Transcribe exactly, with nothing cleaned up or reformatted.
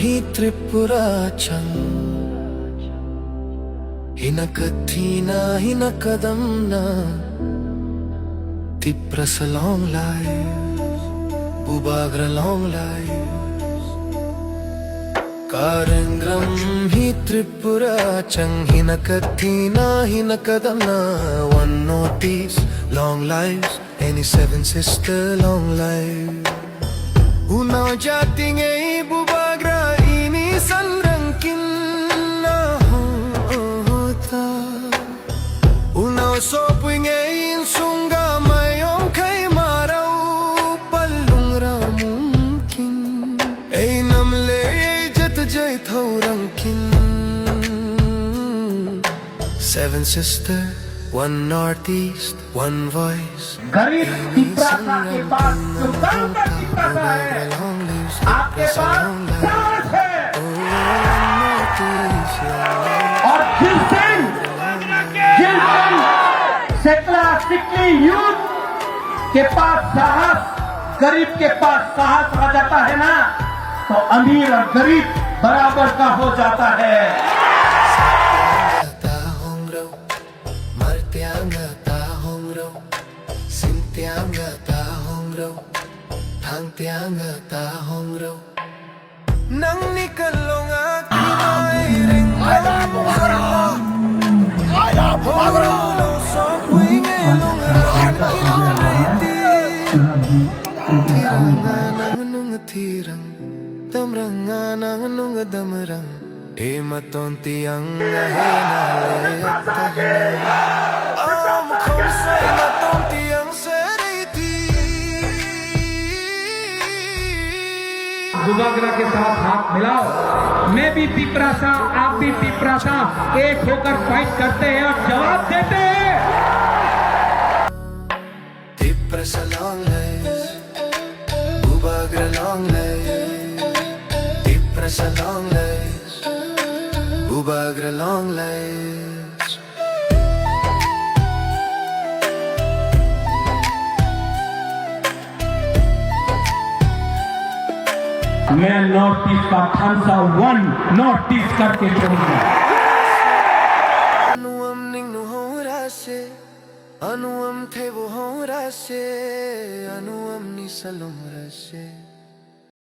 Hi Tripura chang, hina kathina, hina kadamna, Tiprasa long life, Bubagra long life. Karengram hi Tripura chang, hina kathina, hina kadamna, one Northeast long lives, any seven sister long life. Unau jating ei Bubagra ini sanrangkin na hota. Unau sopwing ei insunga mayong khai marau palung ramungkin. Ei namle ei jat jai thau rangkin. Seven sister, one Northeast, one voice. गरीब तिपरासा के पास जो कल का तिपरासा है, आपके पास साहस है। और जिस दिन, जिस दिन सेकला सिकली यूथ के पास साहस, गरीब के पास साहस आ जाता है ना, तो अमीर और गरीब बराबर का हो जाता है। Martianga ta hongro, sintianga ta hongro, thangtianga ta hongro. Nangni kalonga kinai ring. I love Bubagra. I love Bubagra. Hongro lo sokwi nge lung ran kinai ti. Tiranga nang nung tirang, damranga nang nung damrang. Ema tonti ang ahena le tahna. Am khomsa ema tonti ang sereiti. Bubagra के साथ हाथ मिलाओ। मैं भी तिपरासा, आप भी तिपरासा, एक होकर फाइट करते हैं और जवाब देते हैं। Tiprasa long lives, Bubagra long lives. Tiprasa long lives, Bubagra long lives. मैं नॉर्थ ईस्ट का थानसा वन नॉर्थ ईस्ट करके छोड़ूंगा। Anuam ningnu hora se, anuam thebo hora se, anuam ni salom ra se.